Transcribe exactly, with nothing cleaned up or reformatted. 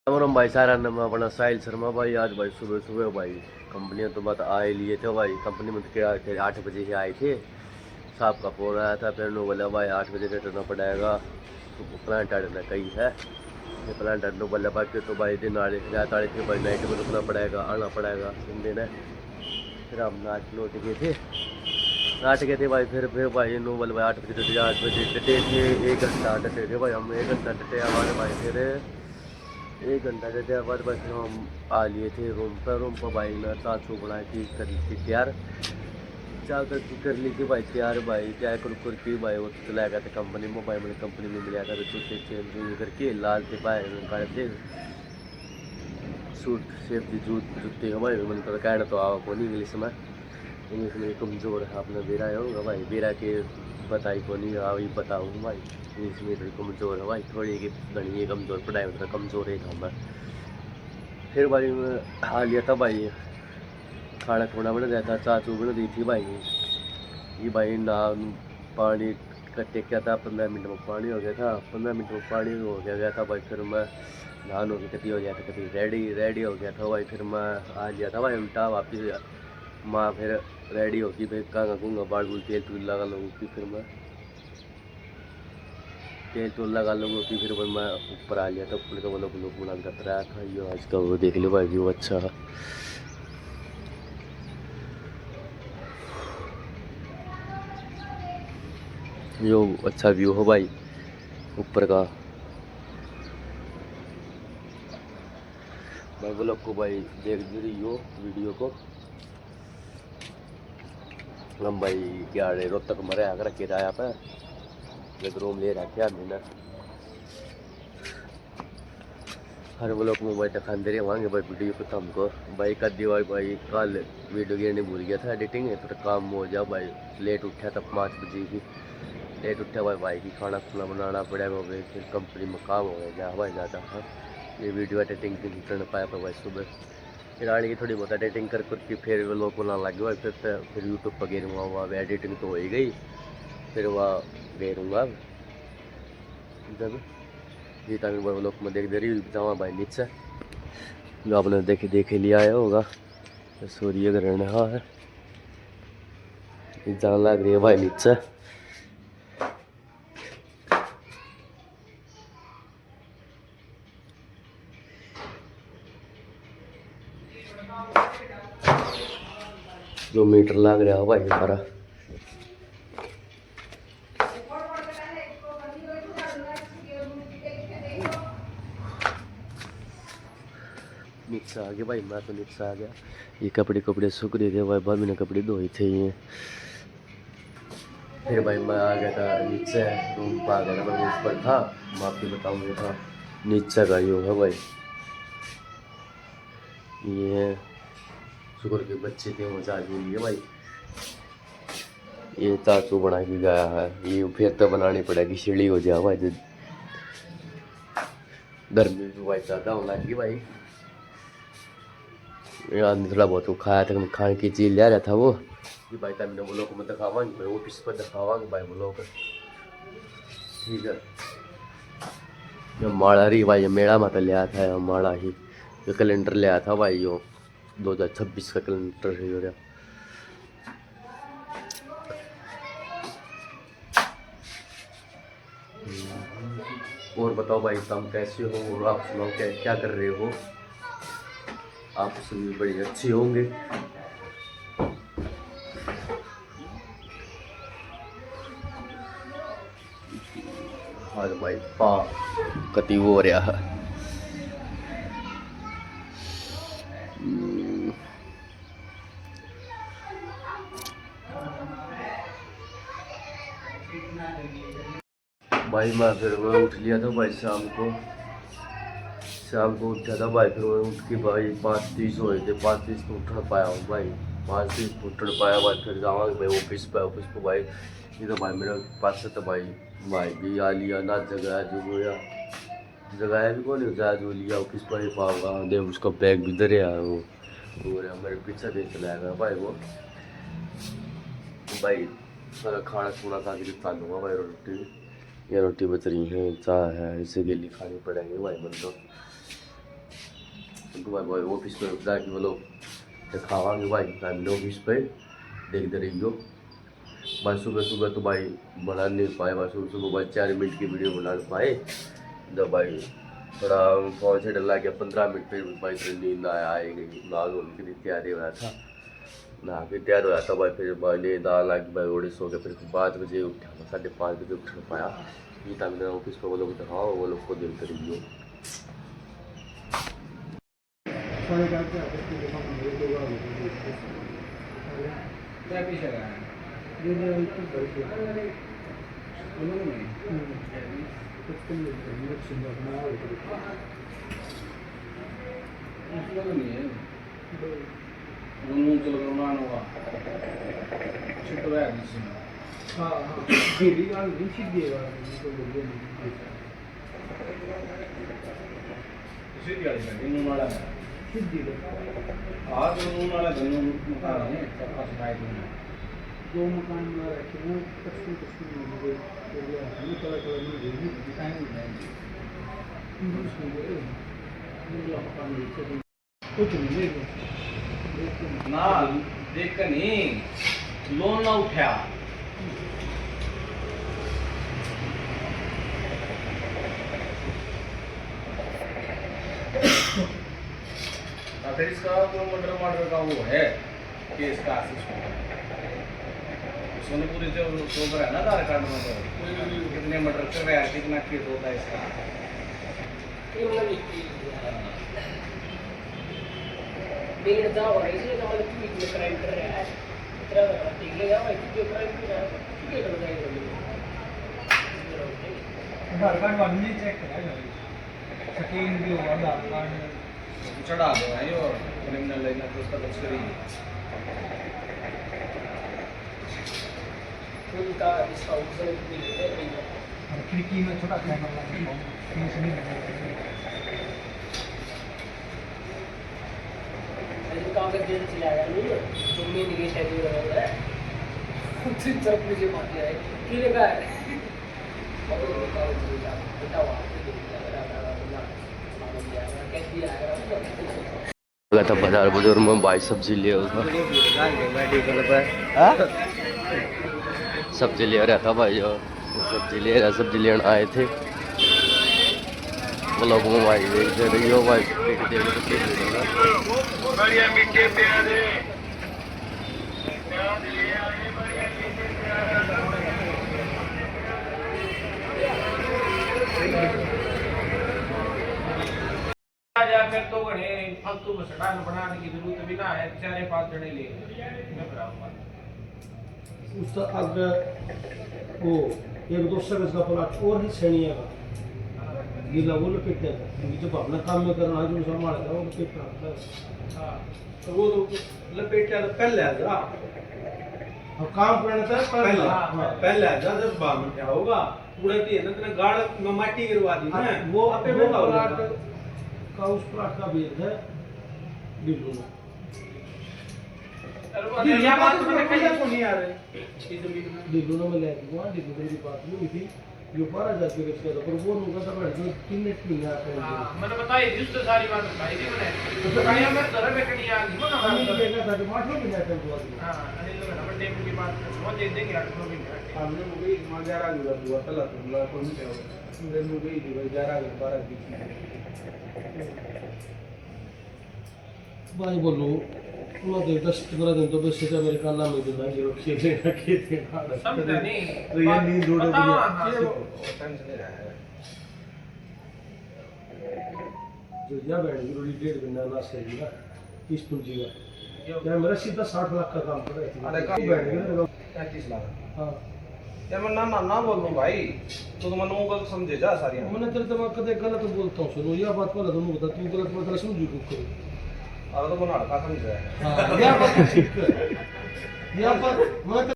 राम राम भाई सारा ने, मैं अपना साहिल शर्मा भाई। आज भाई सुबह सुबह भाई कंपनी तो बात आए लिए थे भाई, कंपनी में तो क्या थे, आठ बजे ही आए थे। साहब का फोन आया था, फिर उन्होंने बोला भाई आठ बजे से चलना पड़ेगा, तो प्लांट आड़े ने कही है। ये प्लांट आड़े ने बोला बाकी तो भाई दिन आड़े रात आड़े थे भाई, नाइट में रुकना पड़ेगा, आना पड़ेगा दिन है। फिर हम नाट लौट गए थे, नाट गए थे भाई। फिर फिर भाई नौ बजे, आठ बजे डटे, आठ बजे डटे थे, एक घंटा डटे थे भाई हम, एक घंटा डटे हमारे भाई। फिर एक घंटा डटे बाद भाई फिर हम आ लिए थे रूम पर। रूम पर भाई ने चाचू बना के कर ली थी तैयार, चाय कर, कर ली थी भाई तैयार भाई। चाय कर कर के भाई वो तो चला गया था कंपनी में भाई, मैंने कंपनी में मिला था तो चूते चेंज करके लाल थे भाई, काले थे सूट, सेफ्टी जूत, जूते हो भाई, मैंने तो कहना तो आवा कोनी इंग्लिश में, इंग्लिश में कमजोर है, आपने बेरा होगा भाई, बेरा के बताई कोनी, आ भी बताऊँ भाई, इंग्लिश में तो कमजोर है भाई, थोड़ी की घणी कमजोर, पढ़ाई में तो कमजोर ही था मैं। फिर भाई मैं खा लिया था भाई, खाना खुना बना दिया था, चाय चू बना दी थी भाई। ये भाई ना पानी का टेक्या था, पंद्रह मिनट में पानी हो गया था, पंद्रह मिनट में पानी हो गया, गया था भाई। फिर मैं नहान होके कति हो गया था, कति रेडी रेडी हो गया था भाई। फिर मैं आ लिया था भाई उल्टा वापस, मैं फिर रेडी होके फिर कांगा कूंगा बाल बूल तेल तूल लगा लोगों की। फिर मैं तेल तूल लगा लोगों की, फिर मैं ऊपर आ लिया था, ऊपर का वाला ब्लॉग बना के रहा था। ये आज का वो देख लो भाई, व्यू अच्छा है। यो अच्छा व्यू हो भाई ऊपर का। भाई ब्लॉग को भाई देख भी रही हो वीडियो को। हम भाई क्या रे रोहतक मरे आकर किराया पे एक रूम ले रखे आदमी ने। हर ब्लॉग में भाई दिखाते रहे होंगे भाई वीडियो को तुमको। भाई कदी भाई, भाई कल वीडियो गिरने भूल गया था एडिटिंग, तो काम हो जा भाई। लेट उठा था पाँच बजे ही, लेट उठा भाई, भाई की खाना खुना बनाना पड़ा भाई, फिर कंपनी में काम हो गया जा भाई ज़्यादा। हाँ, ये वीडियो एडिटिंग नहीं कर पाया था भाई सुबह। फिर आने की थोड़ी बहुत एडिटिंग कर करके फिर व्लॉग बनाने लग गए भाई। फिर तो, फिर यूट्यूब पर गेरूँगा, वहाँ एडिटिंग तो हो ही गई, फिर वहाँ गेरूँगा अब। जब ये तक व्लॉग में देख दे रही जावा भाई नीचे, जो आपने देखे देखे लिया आया होगा। तो सूर्य ग्रहण हाँ है, ये जान लग रही है भाई नीचे। जो मीटर लाग रहा हो भाई हमारा। नीचे आ गया भाई, मैं तो नीचे आ गया। ये कपड़े कपड़े सूख रहे थे भाई, भाभी ने कपड़े धोए थे ये। फिर भाई मैं आ गया था नीचे, रूम पर आ गया था, मैं ऊपर था, मैं आपको बताऊंगा था नीचे का यो है भाई। ये शुक्र के बच्चे थे, वो चाय पी लिए भाई। ये चाचू बना के गया है, ये फिर तो बनानी पड़ेगी, सीढ़ी हो जाए भाई। गर्मी भी भाई ज़्यादा होने लगी भाई। यार थोड़ा बहुत वो खाया था, खाने की चीज़ ले रहा था वो। ये भाई तब ब्लॉग में दिखावांगे भाई, ऑफिस पर दिखावांगे भाई ब्लॉग। ठीक है, ये माला रही भाई, ये मेला में तो लिया था, ये माला ही, ये कैलेंडर लिया था भाई, यो दो हज़ार छब्बीस का कैलेंडर है यो। और बताओ भाई, तुम कैसे हो और आप सुनाओ, क्या क्या कर रहे हो? आप सभी बड़े अच्छे होंगे। आज भाई पा कति वो हो रहा है। हम्म। भाई मैं फिर मैं उठ लिया था भाई शाम को, शाम को उठा था भाई। फिर मैं उठ के भाई पाँच तीस हो गए थे, पाँच तीस को उठण पाया हूँ भाई, पाँच तीस को उठण पाया भाई। फिर जावांगे भाई ऑफिस पे, ऑफिस पे भाई। ये तो भाई मेरे पास तो भाई, भाई भी आ लिया ना, जगह जो होया, जगह भी कोनी, जा जो लिया ऑफिस पर ही पाऊंगा। देख उसका बैग भी धरे है वो, और मेरे पीछे देख चला गया भाई वो। भाई सारा खाना खुना खा के निपटा लूँगा भाई, रोटी, ये रोटी बच रही है, चाय है, इसे के लिए खानी पड़ेंगे भाई मन तो। भाई, भाई, ऑफिस पे जाके वो लोग दिखावांगे भाई, टाइम ऑफिस पे देखते रहियो। भाई, सुबह सुबह तो भाई बना नहीं पाए, भाई, सुबह सुबह भाई चार मिनट की वीडियो बना नहीं पाए। जब भाई थोड़ा फोन से डर लग गया, पन्द्रह मिनट पे भाई फिर नींद आया, आए गई, नहा धो के तैयार हो रहा था, नहा के तैयार हो रहा था भाई, फिर भाई नींद आ लगी भाई, ओड़े सो के फिर पाँच बजे उठा, साढ़े पाँच बजे उठ नहीं पाया। ये तक मेरा ऑफिस पे वो लोग दिखाओ, वो लोग को देखते रहियो। साढ़े चार से आते थे, देखा, हम लोग दो बार होते थे। क्या पीछे रहा है? ये मेरा एक तो घर से। दोनों में? हम्म। पचपन में घर में सुंदर बना हुआ था। उसमें तो नहीं है। दो। वो नून चल रहा होगा। छिट रहा है किसी में। हाँ, हाँ। मेरी गाल नहीं छिट गई यार, ये तो बोल दिया मैंने। सीधी वाली है, नून वाला है। सीधी है। हाँ, तो नून वाला घर, नून मकान है, सबका सुनाई दूंगा। दो मकान बना रखे हैं, पचपन पचपन में मुझे हो गया, हमें कलर कलर में देंगे। टाइम हो जाएंगे। हम्म, उसमें बोले, नून वाला मकान नीचे कुछ नहीं देख। ना, देख के नहीं, लोन ना उठा। अगर इसका कोई मर्डर मर्डर का वो है, केस का सिस्टम, सोनपुरी जो सोच रहा है ना आधार कार्ड में, तो कितने मर्डर कर रहा है, कितना केस होता है इसका। क्रिमिनल हिस्ट्री है। बेल जाओ, इसलिए तो मतलब क्यों इतने क्राइम कर रहा है? इतना टिक ले जाओ, क्यों क्राइम कर रहा है? क्यों कर रहा है? आधार कार्ड वाले ने चेक करा है, स्कैन भी हुआ आधार कार्ड। चढ़ा दो भाई, और क्रिमिनल लाइन में तो उसका तस्करी है। उनका इसका ओरिजिनल भी है, नहीं है। और खिड़की में छोटा कैमरा लगा है, इसमें नहीं लगा है। अरे, कागज जेल चला गया, नहीं है? जो मेन गेट है, जो लगा है। उसी तरफ मुझे बात है, किले का है। और वो कागज जेल का, बेटा, वहाँ पे देख लिया, बड़ा, बड़ा, बड़ा, बड़ा, बड़ा, बड़ा, बड़ा, बड़ा, बड़ा, बड़ा, बड़ा, बड़ा, बड़ा, गया था बाजार, बाजार में भाई सब्जी ले आया था। हाँ? सब्जी ले रहा था भाई, और सब्जी ले रहा, सब्जी लेने आए थे। वो लोग वो भाई देखते रहियो भाई, देख, देख, देख, देख। बढ़िया मीठे प्यारे। जा, फिर तो घणे फालतू में सड़ान बनाने की जरूरत भी ना है, चारे पांच जने ले मैं बराबर। उससे आगे वो एक दो सौ गज का प्लाट और है सैनिया का, गीला वो लपेटा था, क्योंकि जब हमने काम में करना है, जो संभाल था, वो लपेटा था। हाँ। तो वो तो लपेटा तो पहले आ जा। और काम करना था पहले। पहले। हाँ, हाँ। पहले आ जा, जब बाहर में क्या होगा? पूरा भी है ना, इतना गाढ़ में माटी गिरवा दी ना, हाँ, वो, आपे वो में प्लाट होगा। का, उस प्लाट का भेद है ढिल्लो में। अरे वो ढिल्लो में तो कोई नहीं आ रहे। इस जमीन में। ढिल्लो में ले दूंगा, ढिल्लो मेरी बात नहीं हुई थी। जो बारह हजार रुपये का था, पर वो लोग का तो जो तीन महीने आता है। हाँ, मैंने बताई थी उससे सारी बात बताई थी मैंने। तो तो भाई, मैं घर में कहीं आ गई, वो ना अनिल बात ने कहा था कि माठो भी जाता है वो आदमी। हाँ, अनिल ने कहा, "बड्डे की बात कर, वो दे देंगे आठ नौ महीने।" हमने वो भी मां ग्यारह हजार हुआ, तला तो बोला, कौन से हो? हमने वो भी दी भाई, ग्यारह हजार, बारह दी थी। भाई बोलो, मैं तो दस पन्द्रह दिन तो बस सीधा मेरे कान में देना, ये रखिए, देना, के देना। समझा नहीं। तो ये नींद उड़ रही है। हाँ, हाँ, ये वो टेंशन नहीं रहा है। जो या बहन की रोटी डेढ़ महीना ना सही ना, इस पूंजी का। यो। क्या मेरा सीधा साठ लाख का काम पड़ा है। अरे, काम बहन की ना, पैंतीस लाख। हाँ। यार, मैं ना, ना, ना बोल दूं भाई, तो, तो मैंने वो गलत समझे जा सारी। मैंने तेरे दिमाग कदे गलत बोलता हूँ, सुनो, यह बात पहले तुम बता, तू गलत मतलब समझू क्यों करो? अरे, तो मैंने हल्का समझा है। हाँ, यह बात तो ठीक है। यह बात, मैं